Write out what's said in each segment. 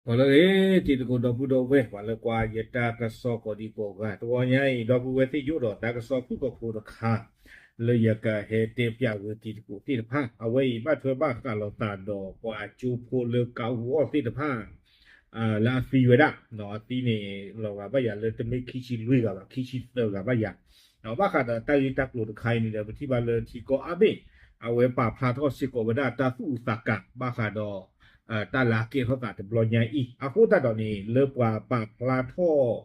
ပှၤလၢအဂ့ၤ တံၤသကိးဒီပုၢ်ဒီဝဲၢ် ပှၤလၢကွၢ်ယတၢ်ကစီၣ်ကိးဒံကိးဂၤ တဂီၤညါအံၤ ဒီပုၢ်ဝဲၢ်သ့ၣ်ယိၣ်ဒီးတၢ်ကစီၣ်ဖုၣ်ကိာ်ဖိတခါ လၢယကဟဲတဲပျးဝဲတံၤသကိးသ့ၣ်တဖၣ် အဝဲအံၤဘၣ်ထွဲဘၣ်ဃးလိာ်သးဒီးပှၤကၠိဖိလၢကအူအီၣ်သ့ၣ်တဖၣ် လၢအသံဝဲဒၣ် အသံန့ၣ် လီၤဂာ်ဘၣ်ယၤလၢတမ့ၢ်ခံဆံလွံၢ်ဂၤဘၣ် ခံဆံသၢဂၤဘၣ်ယၤ ဘၣ်ဃးဒီးတၢ်ဂ့ၢ်တၢ်ကျိၤတခါအံၤန့ၣ်ဒီး ပထံၣ်ဘၣ်လၢထံကီၢ်အါဘ့ၣ် အဝဲပာ်ဖျါထီၣ်စ့ၢ်ကီးဝဲဒၣ်တၢ်သူၣ်အုးသးကး ဘၣ်ဃးဒီး တၢ်လၢအကဲထီၣ်သးတဘျီညါအံၤ အဃိသတးဒီးန့ၣ် လၢပှၤပာ်ဖျါထီၣ်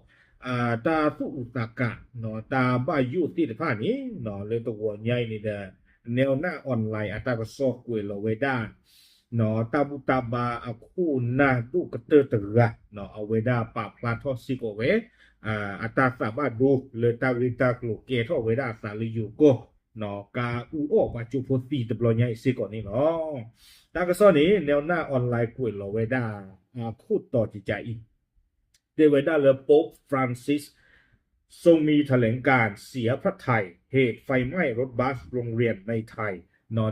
တၢ်သူၣ်အုးသးကး တၢ်ဘၣ်ယိၣ်သ့ၣ်တဖၣ်န့ၣ် လၢတဂီၤညါအံၤန့ၣ်ဒီး Newna Online အတၢ်ကစီၣ်ကွဲးလီၤဝဲဒၣ် တၢ်ဘူၣ်တၢ်ဘါအခိၣ်နၢ်ဒိၣ်ကတၢၢ်တဂၤ အဝဲဒၣ်ပာ်ဖျါထီၣ်စ့ၢ်ကီးဝဲ အတၢ်သးဘၣ်ဒိလၢတၢ်ဂ့ၢ်တၢ်ကျိၤကဲထီၣ်ဝဲဒၣ်အသးလၢယိၤကီၢ် ကအူအီၣ်ပှၤကၠိဖိသံတဘျီညါအံၤစ့ၢ်ကီးန့ၣ်လီၤ. တၢ်ကစီၣ်န့ၣ် Newna Online ကွဲးလီၤဝဲဒၣ် အခိၣ်တီတကးအံၤ တဲဝဲဒၣ်လၢ Pope Francis ทรงมีแถลงการณ์เสียพระทัยเหตุไฟไหม้รถบัสโรงเรียนในไทย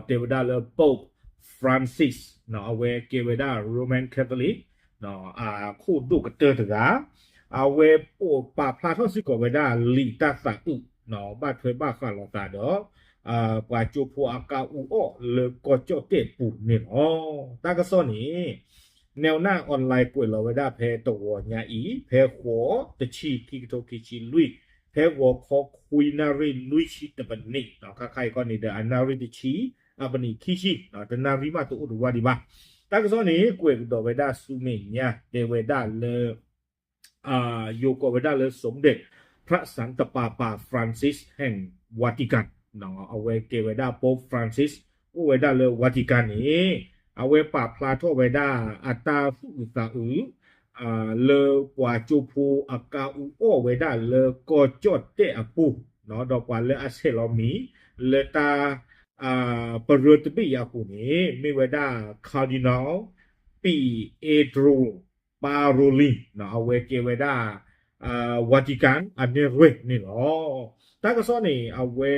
တဲဝဲဒၣ်လၢ Pope Francis အဝဲကဲဝဲဒၣ် Roman Catholic အခိၣ်ဒိၣ်ကတၢၢ်တဂၤ အဝဲပာ်ဖျါထီၣ်စ့ၢ်ကီးဝဲဒၣ်လံာ်တၢ်သးအုး ဘၣ်ထွဲဘၣ်ဃးလိာ်သးဒီး ပှၤကၠိဖိအကအူအီၣ်လၢကီၢ်ကၠီၣ်တဲၣ်ပူၤန့ၣ်လီၤ. တၢ်ကစီၣ်န့ၣ် Newna Online ကွဲးလီၤဝဲဒၣ်ဖဲတဂီၤညါအံၤ ဖဲဃိးတဆံ ခံကထိခံဆံလွံၢ် ဖဲဂီၤခီခွံနၣ်ရံၣ်လွံၢ်ဆံတပနံး ခါခါအံၤခီန့ၣ်ဒီး အနၣ်ရံၣ်တဆံ အပနံးခံဆံ တနၣ်ရံၣ်မးတအိၣ်တဝါဒံးဘၣ်. တၢ်ကစီၣ်န့ၣ် ကွဲးကဒီးဝဲဒၣ်ဆူမဲာ်ညါ တဲဝဲဒၣ်လၢ ယိၤကိးဝဲဒၣ်လၢ สมเด็จพระสันตะปาปา ฟรานซิส แห่งวาติกัน အဝဲကဲဝဲဒၣ် Pope Francis အိၣ်ဝဲဒၣ်လၢ Vatican န့ၣ် အဝဲပာ်ဖျါထီၣ်ဝဲဒၣ်အတၢ်သူၣ်အုးသးအုး လၢပှၤကၠိဖိအကအူအီၣ်ဝဲဒၣ်လၢကီၢ်ကၠီၣ်တဲၣ်အပူၤ ဒီးပှၤလၢအဆဲးလီၤမံၤ လၢတၢ် ပရၢတဘ့ၣ်အံၤအပူၤန့ၣ် မ့ၢ်ဝဲဒၣ် Cardinal Pietro Parolin အဝဲကဲဝဲဒၣ် Vatican အနဲၣ်ရွဲၣ်န့ၣ်လီၤ. တၢ်ကစီၣ်န့ၣ် အဝဲ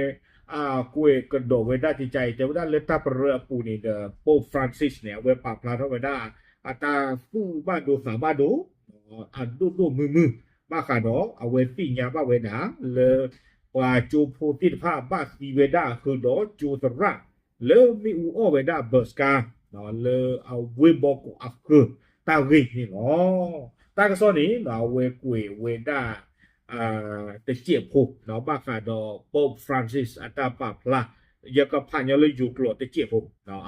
ကွဲးကဒီးဝဲဒၣ်ကကါအံၤ တဲဝဲဒၣ်လၢတၢ်ပရၢအပူၤန့ၣ်ဒီး Pope Francis န့ၣ် အဝဲပာ်ဖျါထီၣ်ဝဲဒၣ် အတၢ်သူၣ်ဘၣ်ဒိသးဘၣ်ဒိ အဒိၣ်ဒိၣ်မုၢ်မုၢ် ဘၣ်ဃးဒီး အဝဲသ့ၣ်ညါဘၣ်ဝဲဒၣ်လၢ ပှၤကၠိဖိသ့ၣ်တဖၣ်ဘၣ်သံဝဲဒၣ်ဃုာ်ဒီးကၠိသရၣ် လၢမ့ၣ်အူအီၣ်ဝဲဒၣ် bus ကါ လၢအဝ့ၢ်ဘီကီးအဃၢၤတၢ်ဂ့ၢ်န့ၣ်လီၤ. တၢ်ကစီၣ်န့ၣ် အဝဲကွဲးဝဲဒၣ် တစဲးဖိ ဘၣ်ဃးဒီး Pope Francis အတၢ်ပာ်ဖျါ ယကဖးညီလၢယိၤကျိာ်တစဲးဖိ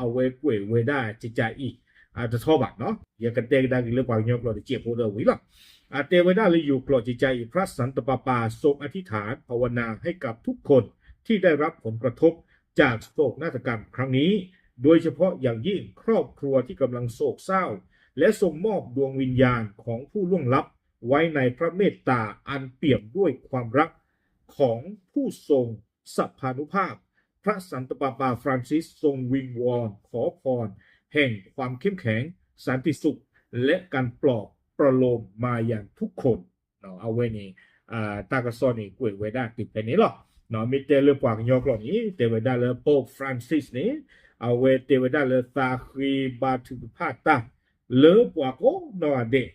အဝဲကွဲးဝဲဒၣ်ကကါအံၤ တထီဘၣ် ယကတဲကဒါက့ၤလၢပှၤကညီကျိာ်တစဲးဖိဒီးဝံၤလီၤ. အတဲဝဲဒၣ်လၢယိၤကျိာ်ကကါအံၤ พระสันตะปาปาทรงอธิษฐานภาวนาให้กับทุกคนที่ได้รับผลกระทบจากโศกนาฏกรรมครั้งนี้ โดยเฉพาะอย่างยิ่งครอบครัวที่กำลังโศกเศร้า และทรงมอบดวงวิญญาณของผู้ล่วงลับไว้ในพระเมตตาอันเปี่ยมด้วยความรักของผู้ทรงสัพพานุภาพ พระสันตะปาปาฟรานซิสทรงวิงวอนขอพรแห่งความเข้มแข็ง สันติสุข และการปลอบประโลมมายังทุกคน အဝဲန့ၣ် တၢ်ကစီၣ်န့ၣ် ကွဲးဝဲဒၣ်တုၤဖဲန့ၣ်လီၤ. မ့ၢ်တဲလၢပှၤကညီကျိာ်န့ၣ် တဲဝဲဒၣ်လၢ Pope Francis န့ၣ် အဝဲတဲဝဲဒၣ်လၢသးဃ့ဘါထုကဖၣ်တၢ် လၢပှၤကိးနီၢ်ဂၤဒဲး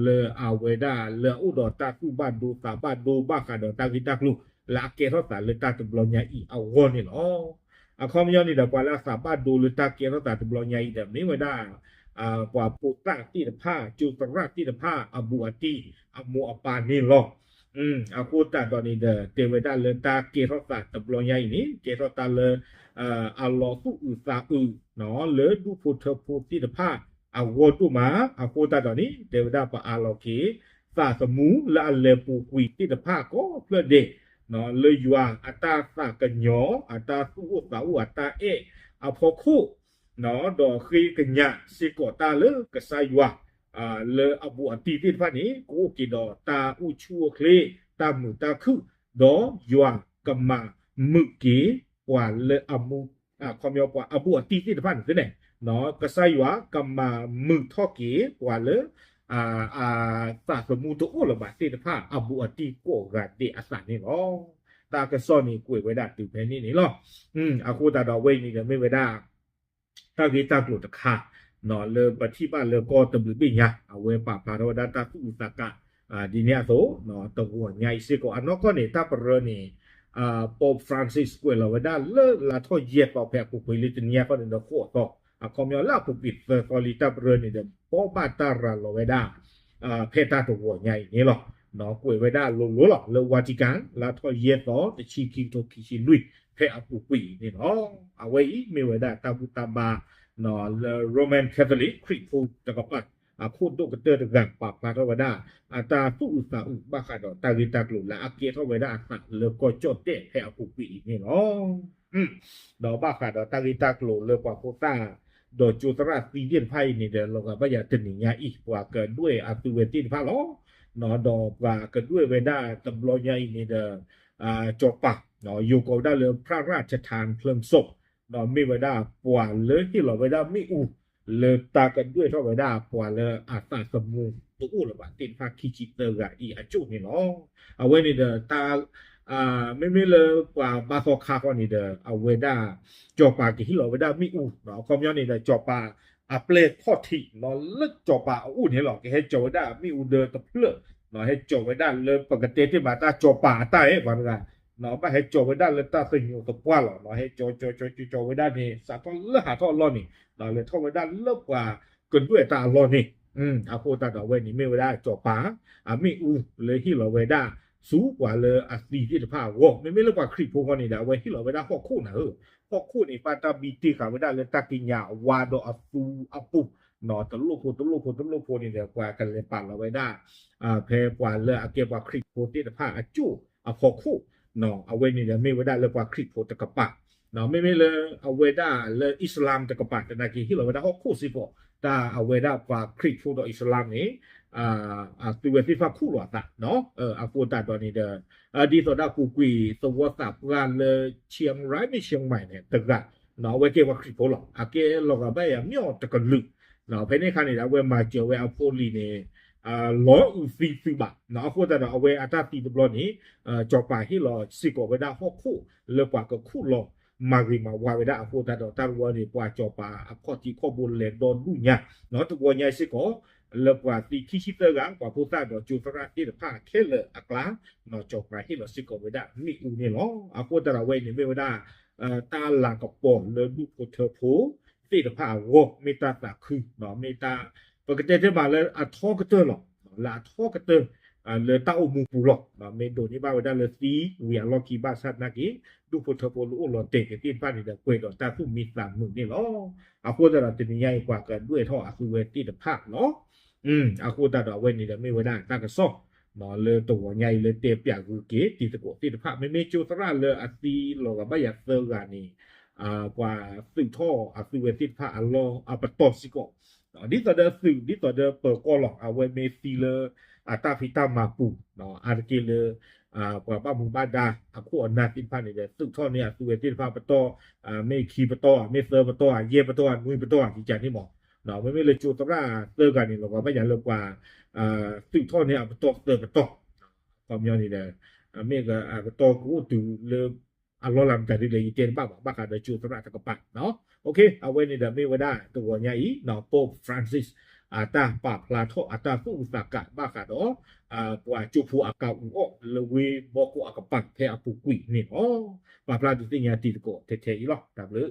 လၢအအိၣ်ဒီးတၢ်သူၣ်ဘၣ်ဒိသးဘၣ်ဒိဘၣ်ဃးဒီးတၢ်ဂ့ၢ်တၢ်ကျိၤ လၢအကဲထီၣ်သးလၢတၢ်တဘျီညါအံၤအဂီၢ်န့ၣ်လီၤ. အခီပညီန့ၣ်ဒီး ပှၤလၢအသးဘၣ်ဒိလၢတၢ်ကဲထီၣ်သးတဘျီညါအံၤဒီး မ့ၢ်ဝဲဒၣ် ပှၤဖိသၣ်သ့ၣ်တဖၣ် ကၠိသရၣ်သ့ၣ်တဖၣ် အဘူးအတံၢ် အမိၢ်အပၢ်န့ၣ်လီၤ. အဃိသတးဒီးန့ၣ်ဒီး တဲဝဲဒၣ်လၢတၢ်ကဲထီၣ်သးတဘျီညါအံၤန့ၣ် ကဲထီၣ်တၢ်လၢ အလီၤသူၣ်အုးသးအုး လၢဒူၣ်ဖိထၢဖိသ့ၣ်တဖၣ် အဂီၢ်ဒိၣ်မး အဃိသတးဒီးန့ၣ် တဲဝဲဒၣ်ပအးလီၤက့ၤ သးသမူလၢအလဲၤပူၤကွံာ်သ့ၣ်တဖၣ်ကိးဖျၢၣ်ဒဲး လၢယွၤအတၢ်သးကညီၤ အတၢ်သူၣ်အိၣ်သးအိၣ်အတၢ်အဲၣ်အဖီခိၣ် ဒီးဃ့ကညးစ့ၢ်ကီးတၢ်လၢကစၢ်ယွၤ လၢအဘူးအတံၢ်သ့ၣ်တဖၣ်န့ၣ် ကအိၣ်က့ၤဒီးတၢ်အိၣ်ဆူၣ်အိၣ်ချ့ တၢ်မုာ်တၢ်ခုၣ် ဒီးယွၤကမၤမုာ်က့ၤပှၤလၢအမူ အခီပညီပှၤအဘူးအတံၢ်သ့ၣ်တဖၣ်န့ၣ်သ့န့ၣ် ကစၢ်ယွၤကမၤမုာ်ထီၣ်က့ၤပှၤလၢ အသးသမူတအိၣ်လၢၤဘၣ်သ့ၣ်တဖၣ် အဘူးအတံၢ်ကိးဂၤဒဲးအသးန့ၣ်လီၤ. တၢ်ကစီၣ်န့ၣ်ကွဲးဝဲဒၣ်တုၤဖဲန့ၣ်န့ၣ်လီၤ. အဃိသတးဒီးအဝဲအံၤန့ၣ်ဒီးမ့ၢ်ဝဲဒၣ် တၢ်ဂ့ၢ်တၢ်ကျိၤတခါ လၢပထံၣ်ဘၣ်လၢကီၢ်တဘျုးဘ့ၣ်ညါ အဝဲပာ်ဖျါထီၣ်ဝဲဒၣ်တၢ်သူၣ်အုးသးကး ဒ်န့ၣ်အသိး တဂီၤညါအံၤစ့ၢ်ကီး အနီၢ်ကီၢ်န့ၣ် တၢ်ပရၢန့ၣ် Pope Francis ကွဲးလီၤဝဲဒၣ်လၢလါထီၣ်ယဲၢ်သီ ဖဲအပူၤကွံာ်လံ တနံၤအံၤဃီန့ၣ်ဒီး ဃိးသီ အခီပညီလၢအပူၤကွံာ်သၢသီလံ တၢ်ပရၢန့ၣ်ဒီး ဘိးဘၣ်တၢ်ရၤလီၤဝဲဒၣ် ဖဲတၢ်တဂီၤညါအံၤန့ၣ်လီၤ. ကွဲးဝဲဒၣ်လိၤလိၤလီၤ လၢ Vatican လါထီၣ်ယဲၢ်သီ တဆံခံကထိခံဆံလွံၢ် ဖဲအပူၤကွံာ်အံၤန့ၣ်လီၤ. အဝဲအံၤမ့ၢ်ဝဲဒၣ်တၢ်ဘူၣ်တၢ်ဘါ လၢ Roman Catholic ခရံာ်ဖိတကပၤ အခိၣ်ဒိၣ်ကတၢၢ်တဂၤ ပာ်ဖျါထီၣ်ဝဲဒၣ် အတၢ်သူၣ်အုးသးအုးဘၣ်ဃးဒီးတၢ်ဂ့ၢ်တၢ်ကျိၤလၢအကဲထီၣ်ဝဲဒၣ်အသးလၢကီၢ်ကၠီၣ်တဲၣ် ဖဲအပူၤကွံာ်အံၤန့ၣ်လီၤ. ဒီးဘၣ်ဃးဒီးတၢ်ဂ့ၢ်တၢ်ကျိၤလၢပှၤဖိသၣ် ဒီးကၠိသရၣ်သံသ့ၣ်တဖၣ်အံၤန့ၣ်ဒီး လီၤဂာ်ဘၣ်ယၤတနံၤညါအံၤ ပှၤကဒွဲၣ်အသုဝဲသ့ၣ်တဖၣ်လီၤ. ဒီးပှၤကဒွဲၣ်ဝဲဒၣ်တဘျီညါအံၤန့ၣ်ဒီး စီၤပၤ ယိၤကိးဝဲဒၣ်လၢ พระราชทานเพลิงศพ မ့ၢ်ဝဲဒၣ်ပှၤလၢဟ့ၣ်လီၤဝဲဒၣ်မ့ၣ်အူ လၢတၢ်ကဒွဲၣ်ထီၣ်ဝဲဒၣ်ပှၤလၢအသးသမူတအိၣ်လၢၤဘၣ်သ့ၣ်တဖၣ်ခံဆံသၢဂၤအံၤအစိၣ်န့ၣ်လီၤ. အဝဲန့ၣ်ဒီးတၢ် မ့မ့ၢ်လၢပှၤဘါသီခါဃီန့ၣ်ဒီး အဝဲဒၣ် စီၤပၤကဟ့ၣ်လီၤဝဲဒၣ်မ့ၣ်အူ အခီပညီန့ၣ်ဒီး စီၤပၤအပျဲၢ်ခီၣ်ထံး လၢစီၤပၤအအိၣ်န့ၣ်လီၤ ကဟဲကၠီၤဝဲဒၣ်မ့ၣ်အူဒီးတဖျၢၣ် ဟဲကၠီၤဝဲဒၣ်လၢပကတဲတ့ၢ်မးတၢ်စီၤပၤအတၢ်အဲၣ်ပှၤတဂၤ ဘၣ်ဟဲကၠီၤဝဲဒၣ်လၢတၢ်သညိးသပှၢ်လီၤ ဟဲကၠီၤကၠီၤကၠီၤကၠီၤကၠီၤဝဲဒၣ်န့ၣ် စးထီၣ်လၢဟးထီၣ်အလီၢ်န့ၣ် လဲၤထီၣ်ဝဲဒၣ်လၢပှၤကဒွဲၣ်တၢ်အလီၢ်န့ၣ် အဃိသတးဒီးအဝဲန့ၣ်မ့ၢ်ဝဲဒၣ်စီၤပၤ အမ့ၣ်အူလၢဟ့ၣ်လီၤဝဲဒၣ် ဆူပှၤလၢအသံသ့ၣ်တဖၣ်အဂီၢ် မ့မ့ၢ်လၢပှၤခရံာ်ဖိဃီန့ၣ်ဒီး အဝဲဟ့ၣ်လီၤဝဲဒၣ်ဟီၣ်ခိၣ်နၤဧၢ, ဟီၣ်ခိၣ်န့ၣ် ဘၣ်တၢ်ဘံတ့ၢ်ဃာ်ဝဲဒၣ်လၢတၢ်ကညးအဝါဒီးအသူအပူၤ တလိၣ်ဖိတလိၣ်ဖိတလိၣ်ဖိန့ၣ်ဒီး ပှၤကလဲၤပာ်လီၤဝဲဒၣ် ဖဲပှၤလၢအကဲပှၤခရံာ်ဖိသ့ၣ်တဖၣ်အစိၣ်အဖီခိၣ် အဝဲန့ၣ်ဒီးမ့ၢ်ဝဲဒၣ်လၢပှၤခရံာ်ဖိတကပၤ မ့မ့ၢ်လၢအဝဲဒၣ်လၢအံၣ်စလၣ်တကပၤ သနာ်က့ဟ့ၣ်လီၤဝဲဒၣ်ဟီၣ်ခိၣ်စ့ၢ်ကီး တၢ်အဝဲဒၣ်ပှၤခရံာ်ဖိဒီးအံၣ်စလၣ်န့ၣ် သုဝဲသ့ၣ်တဖၣ်ခူၣ်လီၤအသး အဃိသတးဒီးန့ၣ်ဒီး ဒ်သိးဒၣ်ပူၤကွံာ်သဝီသးပှၢ်လၢ Chiang Rai မ့ၢ် Chiang Mai န့ၣ် တဂၤ အဝဲကဲပှၤခရံာ်ဖိလီၤ. အကဲလီၤဂာ်ဘၣ်ယၤမ့ၢ်အီၤတကလုာ် ဖဲန့ၣ်အခါန့ၣ်ဒီး အဝဲမၤစၢၤဝဲအဖိလံၤန့ၣ် လီၤအုးသံသုးဘၣ်. အဃိသတးဒီး အဝဲအတၢ်သံတဘျီန့ၣ် စီၤပၤဟ့ၣ်လီၤစ့ၢ်ကီးဝဲဒၣ်ဟီၣ်ခိၣ်လၢပှၤကခူၣ်လီၤ မၤဂ့ၤမၤဝါဝဲဒၣ်အဃိသတးဒီး တၢ်တဝီန့ၣ် ပှၤစီၤပၤအခီၣ်ထံးခီၣ်ဘိလဲၤဒီဒူၣ်ညါ တဝီညါစ့ၢ်ကီး လၢပှၤသံခံဆံသၢဂၤ ပှၤဖိသၣ်ဒီးကၠိသရၣ်သ့ၣ်တဖၣ်ခဲလၢာ်အကျါ စီၤပၤဟ့ၣ်လီၤစ့ၢ်ကီးဝဲဒၣ်မ့ၣ်အူန့ၣ်လီၤ. အဃိသတးဒီးအဝဲန့ၣ်မ့ၢ်ဝဲဒၣ် တၢ်လၤကပီၤလၢဒူၣ်ဖိထၢဖိသ့ၣ်တဖၣ်အဂီၢ် မ့ၢ်တၢ်သးခု မ့ၢ်တၢ် ပကတဲတဲမးလၢအထီကတၢၢ်လီၤ. လၢအထီကတၢၢ် လၢတၢ်အိၣ်မူပူၤလီၤ. မ့ၢ်ဒိးန့ၢ်ဘၣ်ဝဲဒၣ်လၢသံဝံၤအလီၢ်ခံဘၣ်ဆၣ်သနာ်က့ ဒူၣ်ဖိထၢဖိလၢအိၣ်လီၤတဲာ်က့ၤသ့ၣ်တဖၣ်န့ၣ်ဒီး ကွဲးဒီးတၢ်သူၣ်မံသးမုာ်န့ၣ်လီၤ. အဃိသတးဒီးတနံၤညါအံၤ ပှၤကဒွဲၣ်ထီၣ်အသုဝဲသ့ၣ်တဖၣ်လီၤ. အဃိသတးဒီးအဝဲန့ၣ်ဒီးမ့ၢ်ဝဲဒၣ်တၢ်ကစီၣ် လၢတဂီၤညါအံၤလၢတဲပၠးဂုာ်က့ၤတံၤသကိးသ့ၣ်တဖၣ် မ့မ့ၢ်ကၠိသရၣ်လၢအသံလီၤဂာ်ဘၣ်ယၤသၢဂၤန့ၣ် ပှၤသုးထီၣ်အသုဝဲသ့ၣ်တဖၣ်အလီၢ်အပတီၢ်စ့ၢ်ကီး ဒ်သိးဒီးသုး ဒ်သိးဒီးပၢၤကီၢ်လီၤ. အဝဲမ့ၢ်သံလၢအတၢ်ဖံးတၢ်မၤပူၤ အါတက့ၢ်လၢ ပှၤဘၣ်မူဘၣ်ဒါအခိၣ်အနၢ်သ့ၣ်တဖၣ်န့ၣ်ဒီး သုးထီၣ်န့ၢ်အသုဝဲသ့ၣ်တဖၣ်ပတီၢ် မ့ၢ်ခံပတီၢ် မ့ၢ်သၢပတီၢ် ယဲၢ်ပတီၢ် နွံပတီၢ် ယကန့ၣ်မး မ့မ့ၢ်လၢကၠိသရၣ်သၢဂၤန့ၣ် လီၤဂာ်ဘၣ်ယၤလၢပှၤ သုးထီၣ်န့ၢ်အပတီၢ်သၢပတီၢ် ခီပညီန့ၣ်ဒီး မ့ၢ်အပတီၢ်ကအိၣ်တုၤလၢ အလီၢ်လၢမတၤဒ်လဲၣ် ယတဲတဘၣ်ဘၣ် ဘၣ်ဃးဒီးကၠိသရၣ်တကပၤ အဝဲန့ၣ်ဒီးမ့ၢ်ဝဲဒၣ်တဂီၤညါအံၤ Pope Francis အတၢ်ပာ်ဖျါထီၣ်အတၢ်သူၣ်အုးသးကးဘၣ်ဃးဒီး ပှၤကၠိဖိအကါအူအီၣ်လၢဝ့ၢ်ဘီကီၢ်အကပၤဖဲအပူၤကွံာ်န့ၣ်လီၤ. ပာ်ဖျါဒုးသ့ၣ်ညါတံၤသကိးထဲထဲအံၤလီၤ. တၢ်ဘျုး